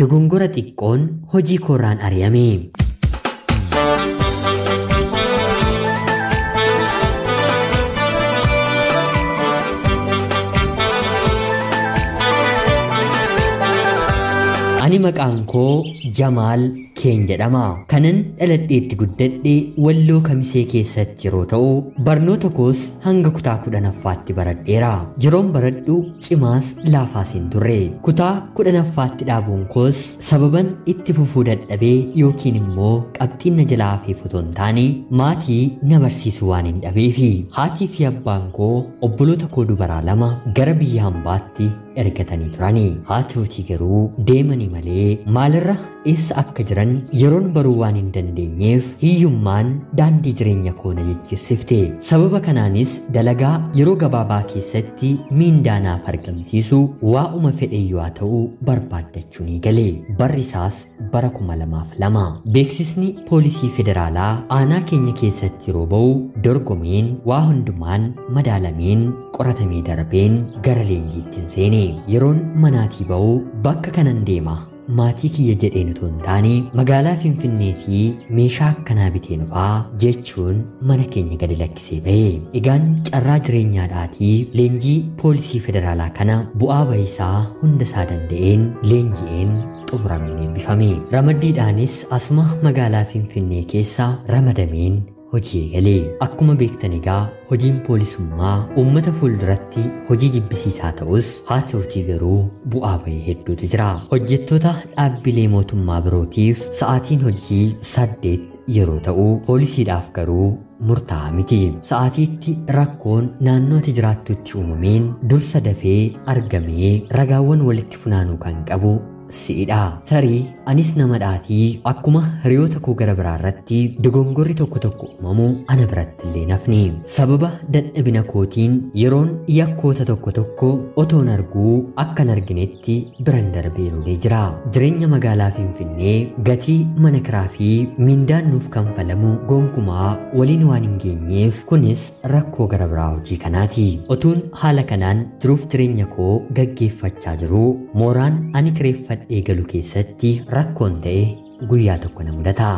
Dogongora xiqqoon hojii koorraan ari'ame. Ani maqaan koo Jamaal Keen jedhama. Kanan dhaladheetti guddadhe Walloo Kamisee keessatti yeroo ta'u, barnoota koos hanga kutaa 10ffaatti baradheera. Yeroon baradhu cimaas laafaas hin turre. Kutaa 10ffaatti dhaabuun koos sababan itti fufuu dadhabee yookiin immoo qabxiin na jalaa hafeef otoo hin taane maatii na barsiisu waan hin dhabeefi. Haatii fi abbaan koo obboloota koo dubaraa lama gara biyya hambaatti ergatanii turani. Haa ta'utii garuu deemanii malee maalirra eessa akka jiran yeroon baruu waan hin dandeenyeef hiyyummaan daandii jireenya koo na jijjiirsifte. Sababa kanaanis dalagaa yeroo gabaabaa keessatti miindaa naaf argamsiisu waa'uma fedheyyuu haa ta'u barbaaddachuu ni gale. Barri isaas bara 2002. Beeksisni poolisii federaalaa aanaa keenya keessatti yeroo ba'u dorgomeen waa hundumaan madaalameen qoratamee darbeen gara leenjiitti hin seene. Yeroon manaatii ba'u bakka kanan deema maatii kiyya jedheen otoo hin taane magaalaa Finfinneetii meeshaa akkanaa biteen dhufaa jechuun mana keenya gadi lakkisee ba'e. Egaan carraa jireenyaadhaatii leenjii poolisii federaalaa kana bu'aa bahiisaa hunda isaa danda'een leenji'een xumurameen eebbifame. Ramaddiidhaanis asuma magaalaa Finfinnee keessa ramadameen hojii eegale. Akkuma beektan egaa hojiin poolisummaa uummata fuulduratti hojii jibbisiisaa ta'us haa ta'utii garuu bu'aa bahii hedduutu jira. Hojjettoota dhaabbilee mootummaa birootiif sa'aatiin hojii 8 yeroo ta'u poolisiidhaaf garuu murtaa'aa miti. Sa'aatiitti rakkoon naannoo ati jiraattutti uumameen dursa dafee argamee ragaawwan walitti funaanuu kan qabu si'idha. Tarii anis nama dhaatii akkuma hiriyoota koo gara biraa irratti dogongorri tokko tokko uumamu ana biratti illee nafni. Sababa dadhabina kootiin yeroon yakkoota tokko tokko otoon arguu akkan arginetti biran darbee jira. Jireenya magaalaa Finfinnee gatii mana kiraa fi miindaan nuuf kanfalamu gonkumaa waliin waan hin geenyeef kunis rakkoo gara biraa hojii kanaati. Otuun haala kanaan jiruuf jireenya koo gaggeeffachaa jiru mooraan ani kireeffadhe eegalu keessatti rakkoon ta'e guyyaa tokko na mudata.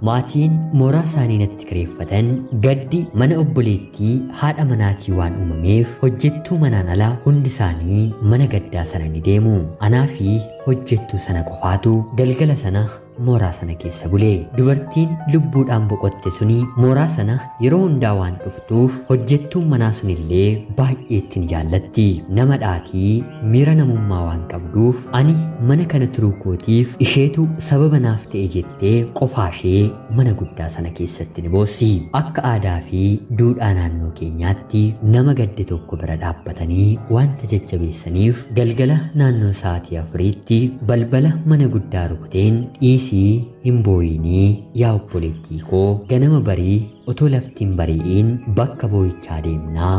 Maatiin mooraa isaanii natti kireeffatan gaddi mana obboleettii haadha manaatii waan uumameef hojjettuu manaan ala hundi isaanii mana gaddaa sana ni deemu. Anaa fi hojjettuu sana qofaatu galgala sana mooraa sana keessa bule. Dubartiin lubbuudhaan boqotte suni mooraa sana yeroo hundaa waan dhuftuuf hojjettuun manaa sunillee baay'ee ittiin jaallatti. Nama dhaatii miira namummaa waan qabduuf ani mana kana turuu kootiif isheetu sababa naaf ta'e jettee qofaa ishee mana guddaa sana keessatti ni boossi. Akka aadaa fi duudhaa naannoo keenyaatti nama gadde tokko bira dhaabbatanii wanta jajjabeessaniif galgala naannoo sa'aatii 4tti balbala mana guddaa rukuteen dhiisii hin booyinii yaa obboleettii koo ganama barii otoo laftiin bari'iin bakka boo'ichaa deemnaa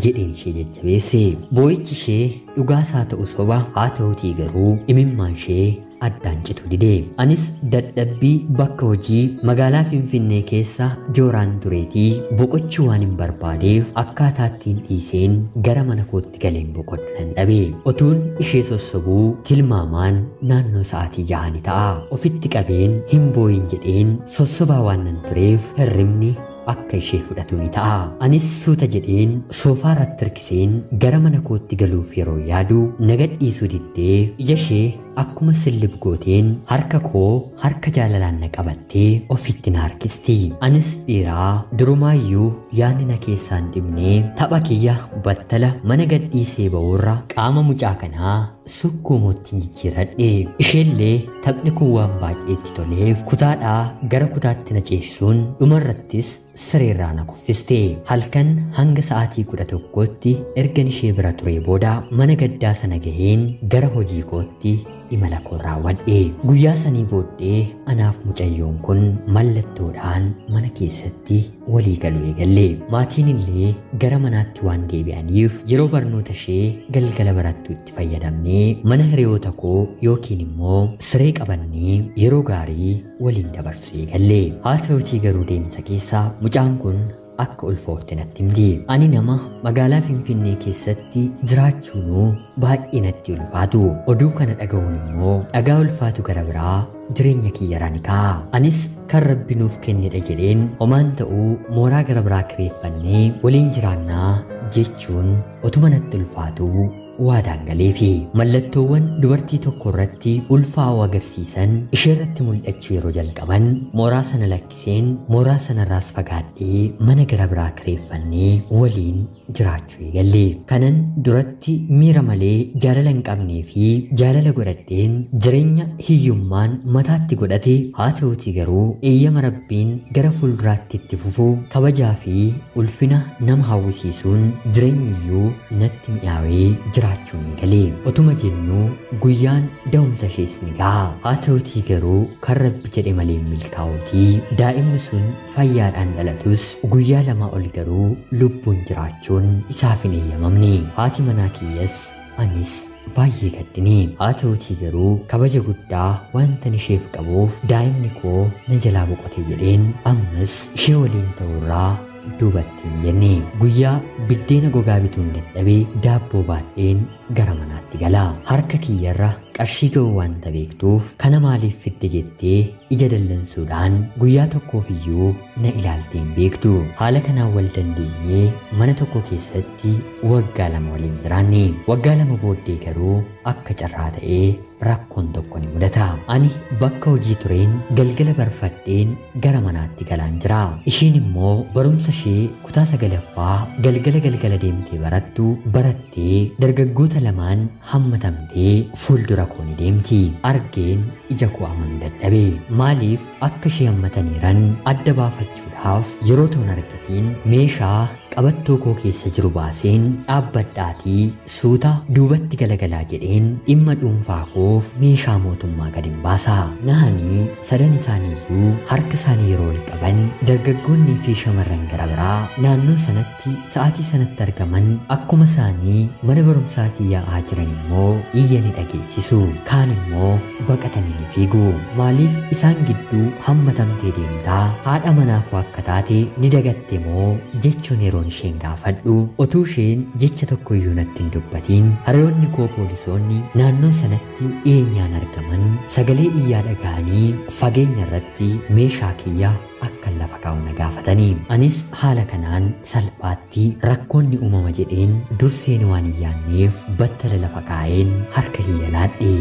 jedheen ishee jajjabeesse. Boo'ichi ishee dhugaasaa ta'u soba haa ta'utii garuu imimmaan ishee addaan citu dide. Anis dadhabbii bakka hojii magaalaa Finfinnee keessa jooraan tureetii boqochuu waan hin barbaadeef akkaataa ittiin dhiiseen gara mana kootti galeen boqodhu nan dhabe. Otuun ishee sossobuu tilmaamaan naannoo sa'aatii 6 ni ta'a. Ofitti qabeen hin booyin jedheen sossobaa waan nan tureef hirribni akka ishee fudhatu ni ta'a. Anis suuta jedheen soofaa irratti hirkiseen gara mana kootti galuuf yeroo yaadu na gadhiisuu diddee ija ishee akkuma sillib gooteen harka koo harka jaalalaan na qabattee ofitti na harkisti. Anis dhiiraa durumaayyuu yaadni na keessaan dhibnee tapha kiyya battala mana gadhiisee ba'uurra qaama mucaa kanaa sukkuumootti jijjiiradhe. Isheellee taphni kun waan baay'eetti toleef kutaadhaa gara kutaatti na ceesisuun dhumarrattis sireerraa na kuffiste. Halkan hanga sa'aatii 11tti ergan ishee bira turee booda mana gaddaa sana gaheen gara hojii kootti imala koo raawwadhe. Guyyaa sanii booddee anaaf mucayyoon kun mallattoodhaan mana keessatti walii galuu eegalle. Maatiin illee gara manaatti waan deebi'aniif yeroo barnoota ishee galgala barattu itti fayyadamnee mana hiriyoota koo yookiin immoo siree qabannee yeroo gaarii waliin dabarsuu eegalle. Haa ta'utii garuu deemsa keessa mucaan kun akka ulfoofte natti himti. Ani nama magaalaa Finfinnee keessatti jiraachuunuu baay'ee natti ulfaatu. Oduu kana dhaga'uun immoo dhagaa ulfaatu gara biraa jireenya kiyyarraa ni kaa'a. Anis kan rabbi nuuf kennedha jedheen homaan ta'uu mooraa gara biraa kireeffannee waliin jiraannaa jechuun otuma natti ulfaatu waadaan galeefi. Mallattoowwan dubartii tokko irratti ulfaa'uu agarsiisan ishee irratti mul'achuu yeroo jalqaban mooraa sana lakkiseen mooraa sanarraas fagaadhee mana gara biraa kireeffannee waliin jiraachuu eegalle. Kanan duratti miira malee jaalala hin qabnee fi jaalala godhadheen jireenya hiyyummaan mataatti godhate, haa ta'utii garuu eeyyama rabbiin gara fuulduraatti itti fufuu kabajaa fi ulfina nama hawwisiisuun jireenyi iyyuu natti mi'aawee jiraachuun eegale. Otuma jennuu guyyaan da'umsa ishees ni ga'a. Haa ta'utii garuu kan rabbi jedhe malee milkaa'uutii daa'imni sun fayyaadhaan dhalatus guyyaa 2 ol garuu lubbuun jiraachuun isaaf hin eeyyamamne. Haati manaa kiyyas anis baay'ee gaddine. Haa ta'utii garuu kabaja guddaa wantan isheef qabuuf daa'imni koo na jalaa boqote jedheen ammas ishee waliin ta'urraa duubatti hin jenne. Guyyaa biddeena gogaa bituun dadhabee daabboo baadheen gara manaatti gala. Harka kiyyarra qarshii ga'uu waanta beektuuf kana maaliif fidde jettee ija dallansuudhaan guyyaa tokkoof iyyuu na ilaaltee hin beektu. Haala kanaan wal dandeenyee mana tokko keessatti waggaa 2 waliin jiraanne. Waggaa 2 booddee garuu akka carraa ta'ee rakkoon tokko ni mudata. Ani bakka hojii tureen galgala barfadheen gara manaatti galaan jira. Isheen immoo barumsa ishee kutaa 9ffaa galgala galgala deemtee barattu barattee dargaggoota lamaan hammatamtee fuuldura koo ni deemti. Argeen ija koo amanuu dadhabe. Maaliif akka ishee hammataniiran adda baafachuudhaaf yeroo toon argatiin meeshaa qabattoo koo keessa jiru baaseen dhaabbadhaatii suuta duubatti galagalaa jedheen dhimma dhuunfaa koof meeshaa mootummaa gad hin baasa. Nahanii sadan isaaniiyyuu harka isaanii yeroo ol qaban dargaggoonnii fi shamarran gara biraa naannoo sanatti sa'aatii sanatti argaman akkuma isaanii mana barumsaatii yaa'aa jiran immoo iyya ni dhageessisu. Kaan immoo baqatanii ni fiigu. Maaliif isaan gidduu hammatamtee deemtaa? Haadha manaa koo akka taate ni dagatte moo jechuun yeroo isheen gaafadhu otuu isheen jecha tokko iyyuu natti hin dubbatiin hiriyoonni koo poolisoonni naannoo sanatti dhiyeenyaan argaman sagalee iyyaa dhaga'anii fageenya irratti meeshaa kiyya akka lafa kaa'u na gaafatanii. Anis haala kanaan salphaatti rakkoonni uumama jedheen durseen waan hin yaadneef battala lafa kaa'een harka kiyya laadhe.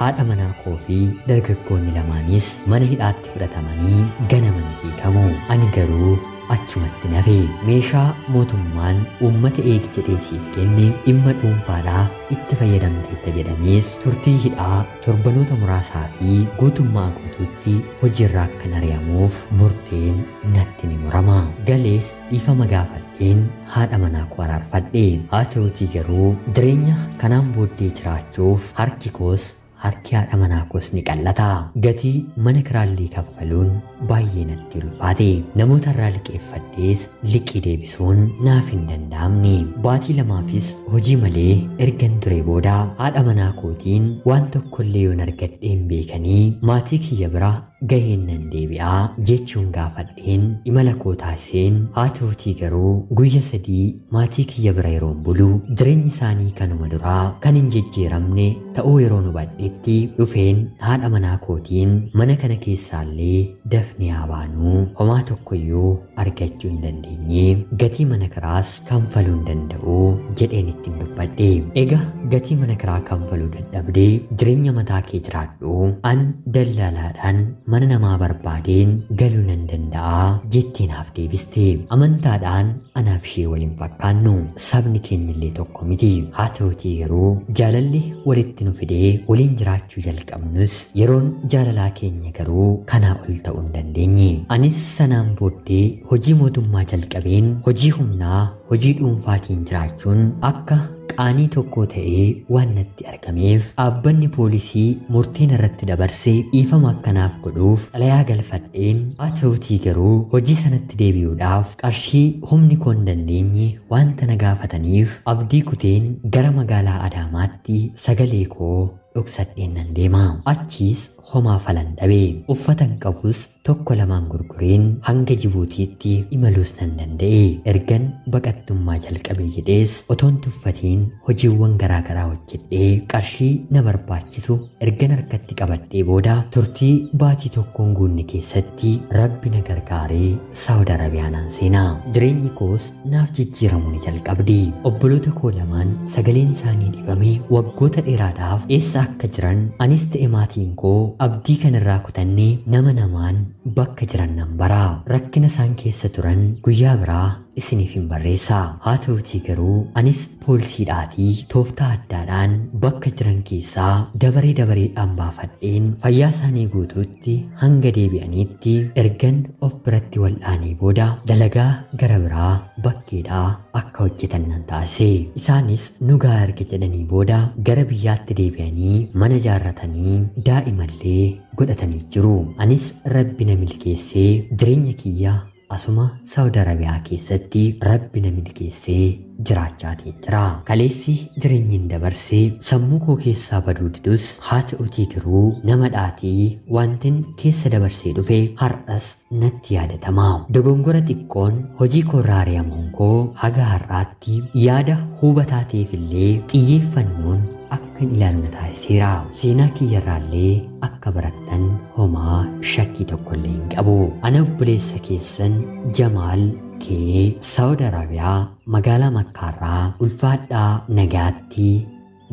Haadha manaa koo fi dargaggoonni lamaanis mana hidhaatti fudhatamanii ganama ni hiikamu. Ani garuu achumatti nafe. Meeshaa mootummaan uummata eegi jedhee siif kenne dhimma dhuunfaadhaaf itti fayyadamteetta jedhamees turtii hidhaa torbanoota muraasaa fi guutummaa guutuutti hojiirraa akkan ari'amuuf murteen natti ni murama. Galees dhiifama gaafadheen haadha manaa koo araarfadhe. Haa ta'utii garuu jireenya kanaan booddee jiraachuuf harki koos harki haadha manaa koos ni qallata. Gatii mana kiraallee kaffaluun baay'ee natti ulfaate. Namoota irraa liqeeffadhees liqii deebisuun naaf hin danda'amne. Baatii 2fis hojii malee ergan ture booda haadha manaa kootiin waan tokkollee yoon argadheen beekanii maatii kiyya bira gaheen nan deebi'aa jechuun gaafadheen imala koo taasiseen. Haa ta'utii garuu guyya 3 maatii kiyya bira yeroon bulu jireenyi isaanii kanuma duraa kan hin jijjiiramne ta'uu yeroon hubadhetti dhufeen haadha manaa kootiin mana kana keessaallee dafnee haa baanuu homaa tokkoyyuu argachuu hin dandeenye gatii mana kiraas kanfaluu hin danda'u jedheen ittiin dubbadhe. Egaa gatii mana kiraa kanfaluu dadhabdee jireenya mataa kee jiraadhu an dallaalaadhaan mana namaa barbaadeen galuu nan danda'a jettee naaf deebiste. Amantaadhaan anaaf Anaaf ishee waliin fakkaannu, sabni keenya illee tokko miti. Haa ta'utii garuu jaalalli walitti nu fidee waliin jiraachuu jalqabnus yeroon jaalalaa keenya garuu kanaa ol ta'uu hin dandeenye. Anis sanaan booddee hojii mootummaa jalqabeen hojii humnaa, hojii dhuunfaatiin jiraachuun akka qaanii tokko ta'ee waan natti argameef dhaabbanni poolisii murteen irratti dabarsee dhiifama akkanaaf godhuuf xalayaa galfadheen. Haa ta'utii garuu hojii sanatti deebi'uudhaaf qarshii humni koo hin dandeenye wanta na gaafataniif abdii kuteen gara magaalaa Adaamaatti sagalee koo dhoksadheen nan deema. Achiis homaa falan dhabe. Uffatan qabus tokko lamaan gurgureen hanga Jibuutiitti imaluus nan danda'e. Ergan baqattummaa jalqabe jedhees otoon tuffatiin hojiiwwan garaagaraa hojjedhee qarshii na barbaachisu ergan harkatti qabadhee booda turtii baatii tokkoon guunne keessatti Rabbi na gargaaree Saawud Arabiyaa nan seenaa. Jireenyi koos naaf jijjiiramuu ni jalqabdi. Obboloota koo lamaan sagaleen isaanii dhibame waggoota dheeraadhaaf eessa akka jiran anis ta'e maatiin koo abdii kanarraa kutannee nama namaan bakka jiran nan bara. Rakkina isaan keessa turan guyyaa biraa isiniif hin barreessa. Haa ta'utii garuu anis poolisiidhaatii tooftaa addaadhaan bakka jiran keessaa dabaree dabareedhaan baafadheen fayyaa isaanii guutuutti hanga deebi'aniitti ergan of biratti wal'aanii booda dalagaa gara biraa bakkeedhaa akka hojjetan nan taasise. Isaanis nu gahaa erga jedhanii booda gara biyyaatti deebi'anii mana ijaarratanii daa'imallee godhatanii jiru. Anis Rabbi na milkeessee jireenya kiyya asuma Saawud Arabiyaa keessatti Rabbi na milkeessee jiraachaatiin jira. Kaleessi jireenyiin dabarsee sammuu koo keessaa baduu didus haa ta'utii garuu nama dhaatii wantin keessa dabarsee dhufe har'as natti yaadatama. Dogongora xiqqoon hojii koo irraa ari'amuun koo haga har'aatti yaada hubataa ta'eef illee xiyyeeffannoon akka hin ilaalu na taasiseera. Seenaa kiyyarraallee akka barattan homaa shakkii tokkollee hin qabu. Ana obboleessa keessan Jamaal kee Saawud Arabiyaa magaalaa Makkaarraa ulfaadhaa nagaatti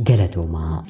galatoomaa.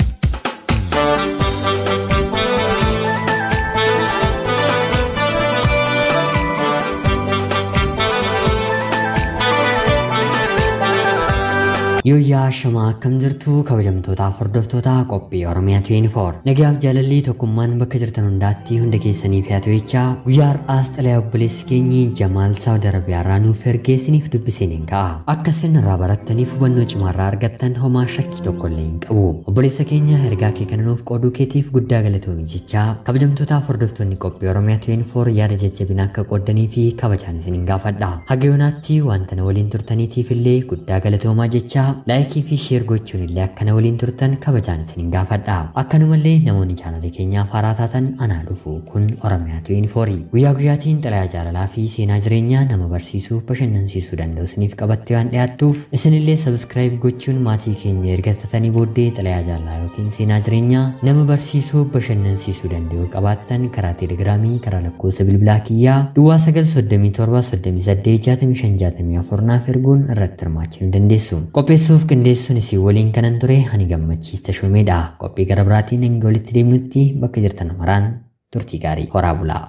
Yooyyaa shamaa akkam jirtu kabajamtootaaf hordoftoota qophii Oromiyaa 24. Nagayaaf jaalalli tokkummaan bakka jirtan hundaatti hunda keessaniif haa ta'u jechaa guyyaa har'aas xalayaa obboleessi keenyi Jamaal Saawud Arabiyaarraa nuuf ergee isiniif dubbiseen hin ka'a. Akka isin irraa barattaniif hubannoo cimaarraa argattan homaa shakkii tokkollee hin qabu. Obboleessa keenya ergaa kee kana nuuf qooduu keetiif guddaa galatoomi jechaa kabajamtootaaf hordoftoonni qophii Oromiyaa 24 yaada jajjabina akka qooddanii fi kabajaan isin hin gaafadha. Haga yoonaatti wanta na waliin turtaniitiif illee guddaa galatoomaa jechaa laayikii fi sheer gochuun illee akkana waliin turtan kabajaan isin hin gaafadha. Akkanumallee namoonni chaanalee keenyaaf haaraa taatan anaa dhufu kun Oromiyaa 24. Guyyaa guyyaatiin xalayaa jaalalaa fi seenaa jireenyaa nama barsiisuu bashannansiisuu danda'u isiniif qabattee waan dhiyaattuuf isinillee sabskiraayib gochuun maatii keenya erga taatanii booddee xalayaa jaalalaa yookiin seenaa jireenyaa nama barsiisuu bashannansiisuu danda'u qabaattan karaa teelegiraamii karaa lakkoofsa bilbilaa kiyyaa duwwaa 937 38 65 64 naaf erguun irratti hirmaachuu ni dandeessu. Qopheessuuf qindeessuun isin waliin kanan ture ani Gammachiis Tashoomeedha. Qophii gara biraatiin hanga walitti deemnutti bakka jirtan maraan turtii gaarii horaa bulaa.